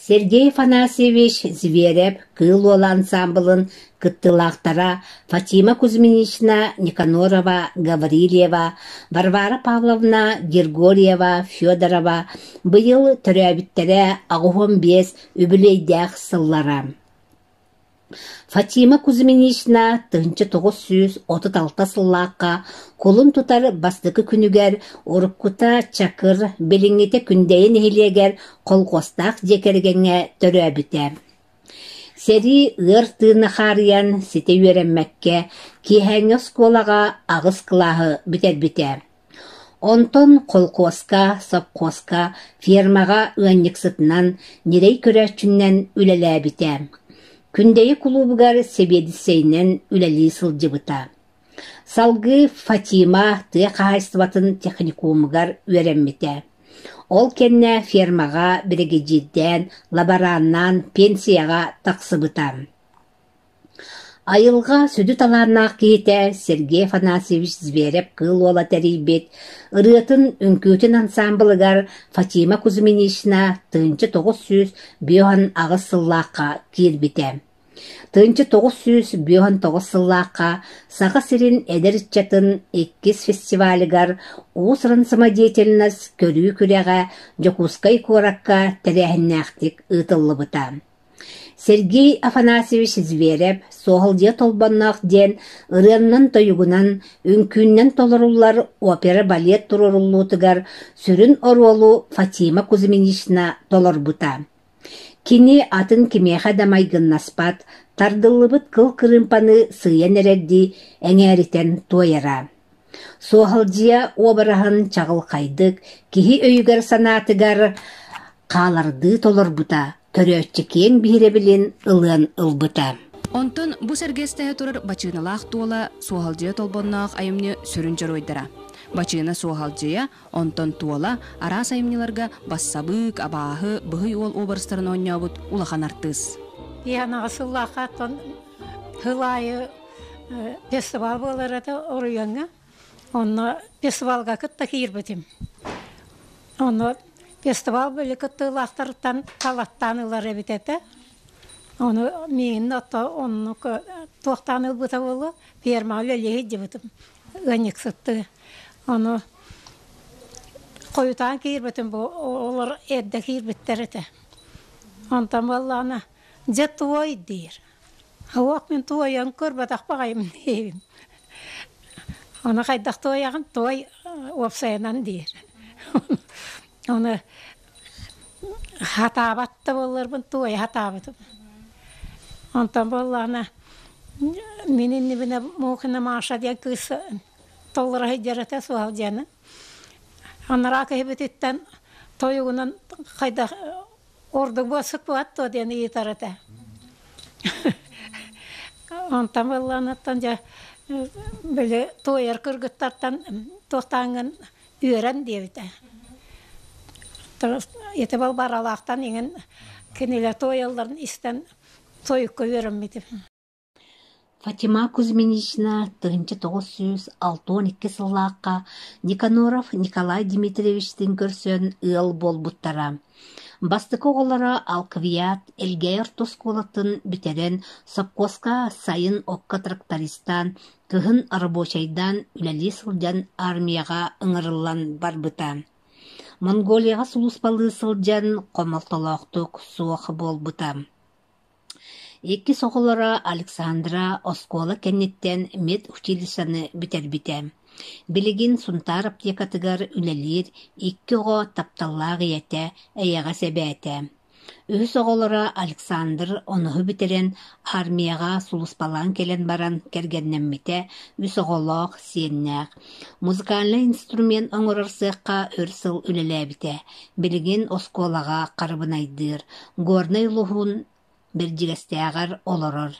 Сергей Афанасьевич Зверев Кыыл Уола ансаамбылын кыттыылаахтара Фатима Кузьминична Никанорова Гаврильева, Варвара Павловна Григорьева Федорова быйыл төрөөбүттэрэ 85 үбүлүөйдээх сыллара. Фатима Кузьминична 1936 сыллаахха кулун тутар бастакы күнүгэр уруккута Чакыр, билиҥҥитэ Күндэйэ нэһилиэгэр колхуостаах дьиэ кэргэҥҥэ төрөөбүтэ. Сэрии ыар тыына хаарыйан ситэ үөрэммэккэ, киэһээҥҥи оскуолаҕа аҕыс кылааһы бүтэрбитэ. Онтон холкуоска, сопхуоска, фермаҕа ыанньыксытынан, ньирэй көрөөччүнэн үлэлээбитэ. Күндэйэ кулуубугар сэбиэдиссэйинэн үлэлии сылдьыбыта. Салгыы Фатима тыа хаһаайыстыбатын техникумугар үөрэммитэ. Ол кэннэ фермаҕа биригэдьиирдээн, лабораннаан пенсияҕа тахсыбыта. Айылҕа сүдү талааннаах киһитэ Сергей Афанасьевич Зверев-Кыыл Уола тэрийбит ырыатын, үҥкүүтүн ансаамбылыгар Фатима Кузьминична 1958 сыллаахха киирбитэ. 1959 сыллаахха Саха сирин эдэр ыччатын иккис фестивалыгар уус-уран самодеятельность көрүү күрэҕэ Дьокуускай куоракка тэрээһиннээхтик ыытыллыбыта. Сергей Афанасьевич Зверев «Суоһалдьыйа Толбонноох» диэн ырыаннан-тойугунан, үҥкүүннэн толоруллар опера-балет туруоруллуутугар сүрүн оруолу Фатима Кузьминична толорбута. Кини атын кимиэхэ да майгыннаспат, тардыллыбыт кыл кырыымпаны сыыйан эрэрдии эҥээритэн туойара. Суоһалдьыйа уобараһын чаҕылхайдык, киһи өйүгэр-санаатыгар хаалардыы толорбута, көрөөччү киэҥ биһирэбилин ылыан ылбыта. Онтон бу сэргэстэһэ турар Бачыыналаах Туола Суоһалдьыйа Толбонноох айымньы сүрүн дьоруойдара. Бачыына Суоһалдьыйа, онтон Туола араас айымньыларга бассабыык, абааһы, быһый уол уобарастарын оонньообут улахан артыыс. Янаҕа сыллаахаттан сыл аайы фестивал буолар этэ оройуоҥҥа. Онно фестивалга кытта киирбитим. Онно фестивал били кыттыылаахтарыттан халаттаан ылар эбит этэ. Ону миигин ото оннук туохтаан ылбыта буолуо, фермаҕа үлэлии сылдьыбытым ыанньыксыттыы. Ону хойутаан киирбитим бу олор эрдэ киирбиттэр этэ. Онтон буоллаҕына дьэ туой диир. Уох мин туойан көрбөтөх баҕайым диибин. Ону хайдах туойаҕын? Туой уопсайынан диир. Ону хатаабат да буолларбын туойа хатаабытым. Онтон буоллаҕына мин иннибинэ Мухина Маша диэн кыыс толлоро сылдьар этэ суох диэни. Анараа киһибититтэн тойугунан хайдах Ордук буолсукпуат дуо диэн ыйытар этэ. Онтон буолланыттан дьэ били туойар кыргыттартан туохтааҥҥын үөрэн диэбитэ. Ити Балбаралаахтан иҥин кинилэр туойалларын истэн тойукка үөрэммитим. Фатима Кузьминична 1962 сыллаахха Никаноров Николай Дмитриевичтыын көрсөн ыал буолбуттара. Бастакы оҕолоро Алквиад Элгээйи орто оскуолатын бүтэрэн, сопхуоска сайын окко трактористаан, кыһын рабочайдаан үлэлии сылдьан армияҕа ыҥырыллан барбыта. Монголияҕа сулууспалыы сылдьан хомолтолоохтук суох буолбута. Иккис оҕолоро Александра оскуола кэнниттэн медучилищены бүтэрбитэ. Билигин Сунтаар аптекатыгар үлэлиир икки оҕо тапталлаах ийэтэ, эйэҕэс эбээтэ. Үһүс оҕолоро Александр онуһу бүтэрэн армияҕа сулууспалаан кэлэн баран кэргэннэммитэ, үс оҕолоох, сиэннээх. Музыкальнай инструмент оҥорор сыахха өр сыл үлэлээбитэ. Билигин оскуолаҕа харабынайдыыр, Горнай улууһун Бэрдьигэстээҕэр олорор.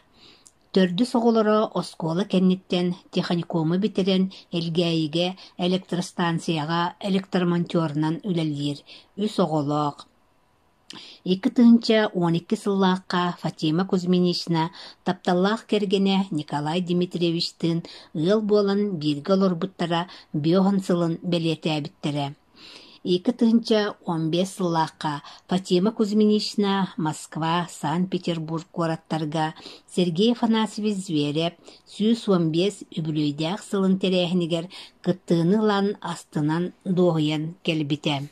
Төрдүс оҕолоро оскуола кэнниттэн техникуму бүтэрэн Элгээйигэ электростанцияҕа электромонтерунан үлэлиир, үс оҕолоох. 2012 сыллаахха Фатима Кузьминична тапталлаах кэргэнэ Николай Дмитриевичтыын ыал буолан бииргэ олорбуттара биоһун сылын бэлиэтээбиттэрэ. 2015 сыллаахха Фатима Кузьминична Москва, Санкт-Петербург куораттарга Сергей Афанасьевич Зверев 115 үбүлүөйдээх сылын тэрээһинигэр кыттыыны ылан астынан дуоһуйан кэлбитэ.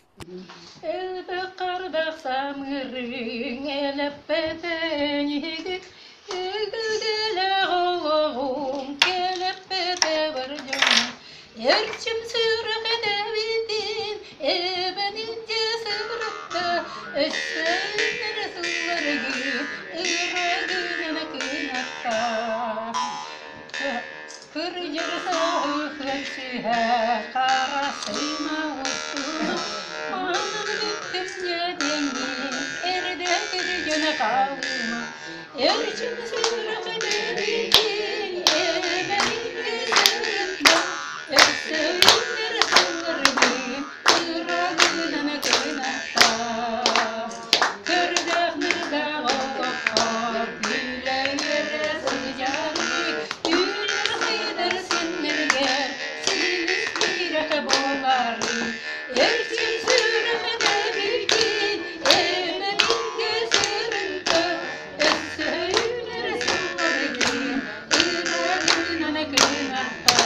Эрчим сүрэх этэбитин эбэн илдьэ сырытта, өссө үүнэрэ сылларгын ырагынан кынатта. Кырдьар сааһыгар сүһэ хара сыма устуна, манан бүттүм дьэ диэҥҥин эрдэ кырдьан хаалыма. Эрчим сүрэх этэбитин эбэн илдьэ сырытта, өссө үүнэрэ сылларгын ырагынан кынатта. Көрдөөх нырдаах олоххо күлэ-үөрэ сылдьарыы, түүнэр-хайдар синнэргэр силис тирэх буоларыы. Эрчим сүрэх этэбилгин эмэбингэ сырынта, өссө үүнэр сылларгын ырагынан кынатта.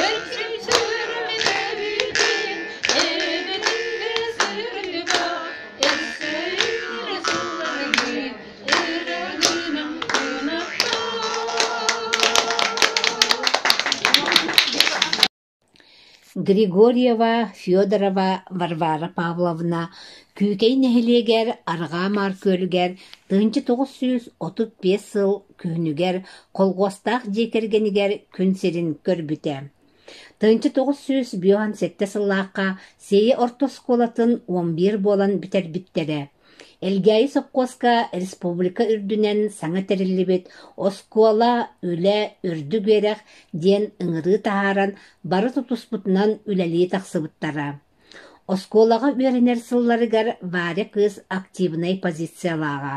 Эрчим сүрэх этэбилгин эмэбингэ сырынта, өссө үүнэр сылларгын ырагынан кынатта. Григорьева Федорова Варвара Павловна Күүкэй нэһилиэгэр Арҕаа Маар күөлүгэр 1935 сыл күһүнүгэр колхуостаах дьиэ кэргэнигэр күн сирин көрбүтэ. 1957 сыллаахха Сиэйэ орто оскуолатын 11 буолан бүтэрбиттэрэ. Элгээйи сопхуоска республика үрдүнэн саҥа тэриллибит «Оскуола, үлэ, үрдүк үөрэх» диэн ыҥырыы таһааран бары тутуспутунан үлэлии тахсыбыттара. Оскуолаҕа үөрэнэр сылларыгар Варя кыыс активнай позициялааҕа.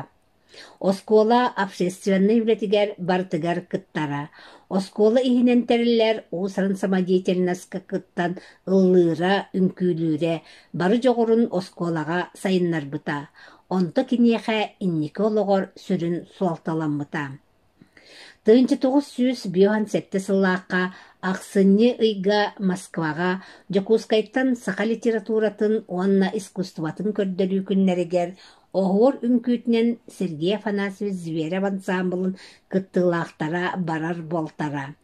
Оскуола общественнай үлэтигэр барытыгар кыттара. Оскуола иһинэн тэриллэр уус-уран самодеятельноска кыттан ыллыыра, үҥкүүлүүрэ, бары дьоҕурун оскуолаҕа сайыннарбыта. Онто киниэхэ инники олоҕор сүрүн суолталаммыта. 1957 сыллаахха ахсынньы ыйга Москваҕа Дьокуускайтан саха литературатын уонна искусствотын көрдөрүү күннэригэр Оһуор үҥкүүтүнэн Сергей Афанасьевич Зверев ансаамбылын кыттыылаахтара барар буолтара.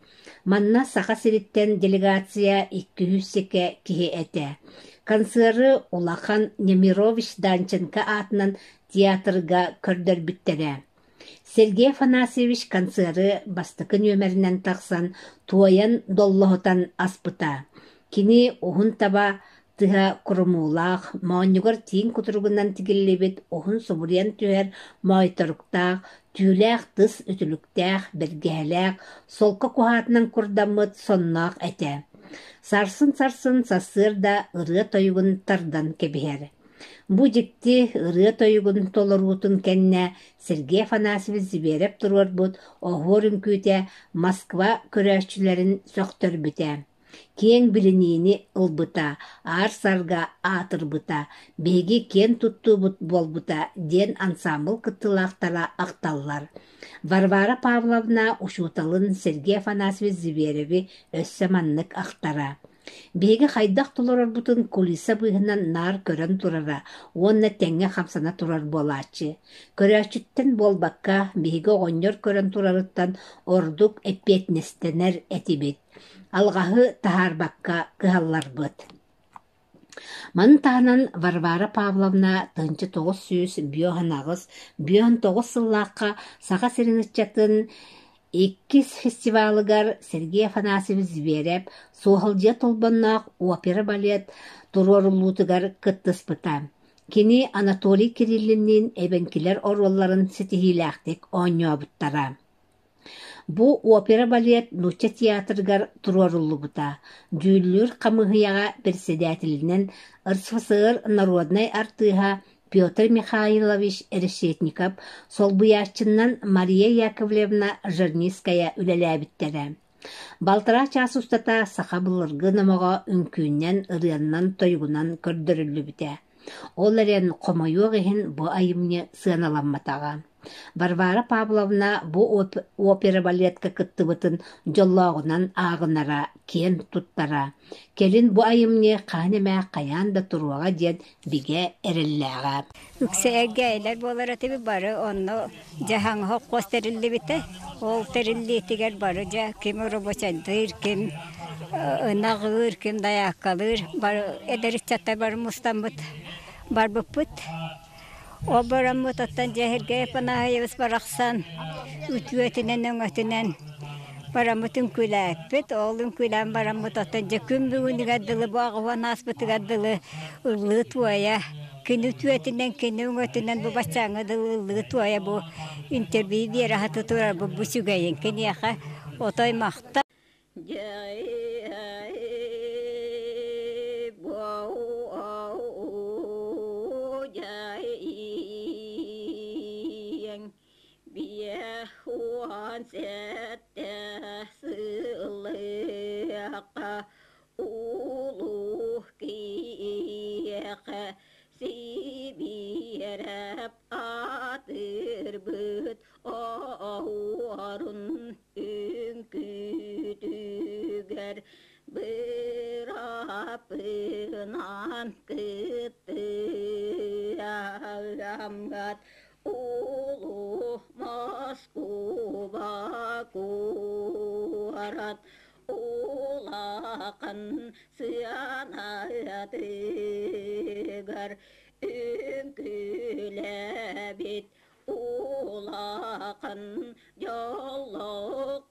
Манна Саха сириттэн делегация 200 киһи этэ. Концеры улахан Немирович Данченко аатынан театрга көрдөрбүттэрэ. Сергей Афанасьевич концеры бастакы нүөмэринэн тахсан туойан доллоһутан аспыта. Кини уһун таба тыһа курумуулаах, моонньугар тииҥ кутуругунан тигиллибит уһун субуруйан түһэр моойторуктаах, түүлээх тыс үтүлүктээх, бэргэһэлээх, солко куһаатынан курдаммыт сонноох этэ. Сарсын-сарсын сарсыарда ырыа тойугун тардан кэбиһэр. Бу дьикти ырыа тойугун толоруутун кэннэ Сергей Афанасьевич Зверев туруорбут «Оһуор үҥкүүтэ» Москва көрөөччүлэрин сөхтөрбүтэ, киэҥ билиниини ылбыта, аар-сарга аатырбыта, биһиги киэн туттуубут буолбута диэн ансаамбыл кыттыылаахтара ахталлар. Варвара Павловна учууталын Сергей Афанасьевич Звереви өссө маннык ахтара: Биһиги хайдах толорорбутун кулиса быыһынан наар көрөн турара уонна тэҥҥэ хамсана турар буолааччы. Көрөөччүттэн буолбакка, биһиги оҕонньор көрөн турарыттан ордук эппиэтинэстэнэр этибит, алҕаһы таһаарбакка кыһалларбыт. Маны таһынан Варвара Павловна 1958 59 сыллаахха Саха сирин ыччатын Иккис фестивалыгар Сергей Афанасьевич Зверев Суоһалдьыйа Толбонноох опера-балет туруоруллуутугар кыттыспыта. Кини Анатолий Кириллинниин эбэҥкилэр оруолларын ситиһиилээхтик оонньообуттара. Бу опера-балет Нуучча театрыгар туруоруллубута. Дьүүллүүр хамыыһыйаҕа председателинэн РСФСР народнай артыыһа Петр Михайлович Решетников солбуйааччыннан Мария Яковлевна Жирницкая үлэлээбиттэрэ. Балтараа чаас устата саха былыргы номоҕо үҥкүүнэн, ырыаннан, тойугунан көрдөрүллүбүтэ. Ол эрэн, хомойуох иһин, бу айымньы сыаналамматаҕа. Варвара Павловна бу опера-балетка кыттыбытын дьоллооҕунан ааҕынара, киэн туттара. Кэлин бу айымньы хаһан эмэ хайаан да туруоҕа диэн бигэ эрэллээҕэ. Үксэ эргээйилэр буолар этибит бары онно дьаһаҥ хос тэриллибитэ. Ол тэриллиитигэр бары дьэ ким рабочайдыыр, ким ынаҕыыр, ким дайааккалыыр бары эдэр ыччаттар бары мустаммыт барбыппыт. Ол бараммыт оттон дьэ Сергей Афанасьевич барахсан үтүөтүнэн өҥөтүнэн бараммыт үҥкүүлээппит. Ол үҥкүүлээн бараммыт оттон дьэ күн бүгүнүгэр дылы бу аҕыһуон ааспытыгар дылы ыллыы туойа кини үтүөтүнэн кини өҥөтүнэн бу баччааҥҥа дылы ыллыы туойа бу интервью биэрэ сатыы турарбыт бу үчүгэйин киниэхэ отой махтал. Улуу киһиэхэ Сибиэрэп аатырбыт оһуорун үҥкүүтүгэр бырааппынан кыттыаммат Улуу Москуба куорат Улахан сыанатыгар үҥкүүлээбит улахан дьоллоох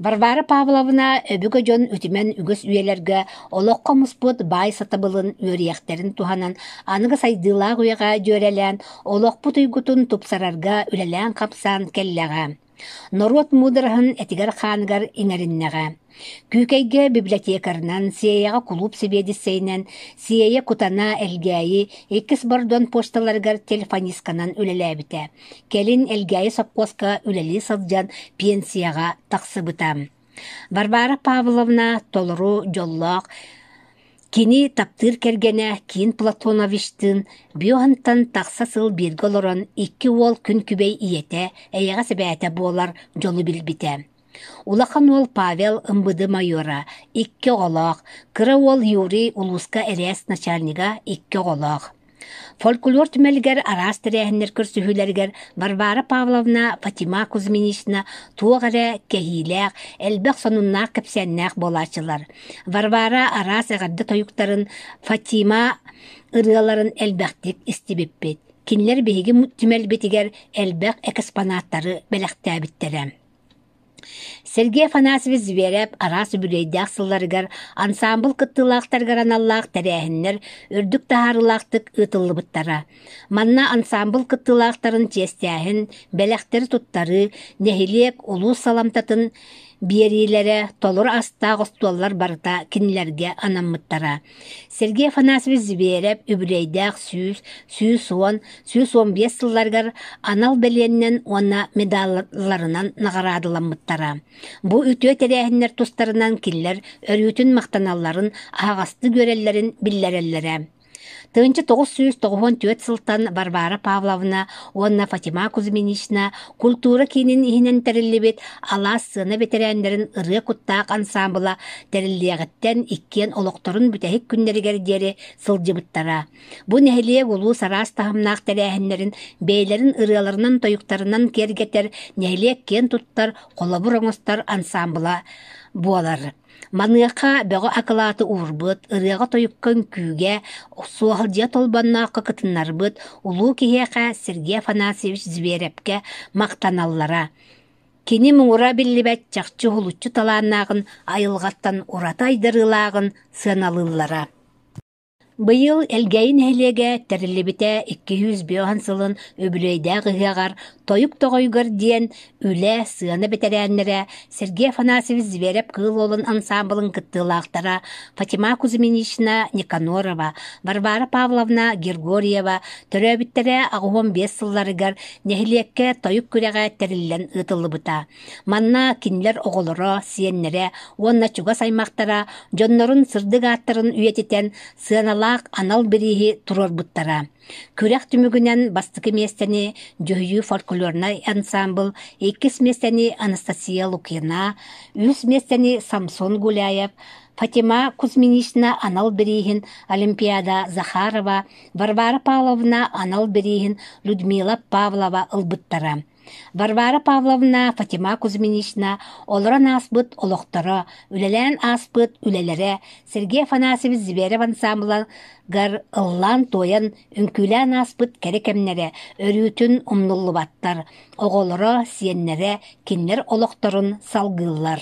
Варвара Павловна өбүгэ дьон үтүмэн үгүс үйэлэргэ олоххо муспут баай сатабылын үөрүйэхтэрин туһанан аныгы сайдыылаах үйэҕэ дьүөрэлээн олохпут уйгутун тупсарарга үлэлээн-хамсаан кэллэҕэ. Норуот муудараһын этигэр-хааныгар иҥэриннэҕэ. Күүкэйгэ библиотекарынан, Сиэйэҕэ кулууп сэбиэдиссэйинэн, Сиэйэ, Кутана, Элгээйи иккис Бордон почталарыгар телефонистканан үлэлээбитэ. Кэлин Элгээйи сопхуоска үлэлии сылдьан пенсияҕа тахсыбыта. Варвара Павловна толору дьоллоох кини таптыыр кэргэнэ Кин Платоновичтыын Бюхантан тахса сыл бииргэ олорон икки уол күн күбэй ийэтэ, эйэҕэс эбээтэ буолар дьолу билбитэ. Улахан уол Павел МВД майора, икки оҕолоох, кыра уол Юрий улууска эрэс начальнига, икки оҕолоох. Фольклор түмэлигэр араас тэрээһиннэр көрсүһүүлэригэр Варвара Павловна, Фатима Кузьминична туох эрэ кэһиилээх, элбэх сонуннаах кэпсээннээх буолааччылар. Варвара араас эҕэрдэ тойуктарын, Фатима ырыаларын элбэхтик истибиппит. Кинилэр биһиги түмэлбитигэр элбэх экспонаттары бэлэхтээбиттэрэ. Сергей Афанасьевич Зверев араас үбүлүөйдээх сылларыгар ансаамбыл кыттыылаахтарыгар аналлаах тэрээһиннэр үрдүк таһаарыылаахтык ыытыллыбыттара. Манна ансаамбыл кыттыылаахтарын чиэстээһин, бэлэхтэри туттарыы, нэһилиэк, улуус саламтатын биэриилэрэ, толору астаах остуоллар барыта кинилэргэ анаммыттара. Сергей Афанасьевич Зверев үбүлүөйдээх 100, 110, 115 сылларыгар анал бэлиэннэн уонна медалларынан наҕараадаламмыттара. Бу үтүө тэрээһиннэр тустарынан кинилэр өрүүтүн махтаналларын, аһаҕастык үөрэллэрин биллэрэллэрэ. 1994 сылтан Варвара Павловна уонна Фатима Кузьминична культура киинин иһинэн тэриллибит Алаас сыана бэтэрээннэрин ырыа куттаах ансаамбыла тэриллиэҕиттэн иккиэн олохторун бүтэһик күннэригэр диэри сылдьыбыттара. Бу нэһилиэк улуус араас таһымнаах тэрээһиннэрин бэйэлэрин ырыаларынан-тойуктарынан киэргэтэр нэһилиэк киэн туттар, холобур оҥостор ансаамбыла буолар. Маныаха бөҕө акылааты уурбут, ырыаҕа-тойукка үҥкүүгэ, суоһалдьыйа толбоннооххо кытыннарбыт улуу киһиэхэ Сергей Афанасьевич Зверевкэ махтаналлара. Кини муҥура биллибэт чахчы уһулуччу талааннааҕын айылҕаттан ураты айдарыылааҕын сыаналыыллара. Быйыл Элгээйи нэһилиэгэ тэриллибитэ 205 сылын үбүлүөйдээх ыһыаҕар «Тойук тоҕойугар» диэн үлэ, сыана бэтэрээннэрэ Сергей Афанасьевич Зверев-Кыыл Уолун ансаамбылын кыттыылаахтара Фатима Кузьминична Никанорова, Варвара Павловна Григорьева төрөөбүттэрэ 85 сылларыгар нэһилиэккэ тойук күрэҕэ тэриллэн ыытыллыбыта. Манна кинилэр оҕолоро, сиэннэрэ уонна чугас аймахтара дьоннорун сырдык ааттарын үйэтитэн сыаналаах анал бирииһи туруорбуттара. Күрэх түмүгүнэн бастакы миэстэни Дьүһүйүү фольклорнай ансаамбыл, иккис миэстэни Анастасия Лукина, үһүс миэстэни Самсон Гуляев, Фатима Кузьминична анал бирииһин Олимпиада Захарова, Варвара Павловна анал бирииһин Людмила Павлова ылбыттара. Варвара Павловна, Фатима Кузьминична олорон ааспыт олохторо, үлэлээн ааспыт үлэлэрэ Сергей Афанасьевич Зверев ансаамбылыгар ыллаан-туойан, үҥкүүлээн ааспыт кэрэ кэмнэрэ өрүүтүн умнуллубаттар, оҕолоро, сиэннэрэ кинилэр олохторун салгыыллар.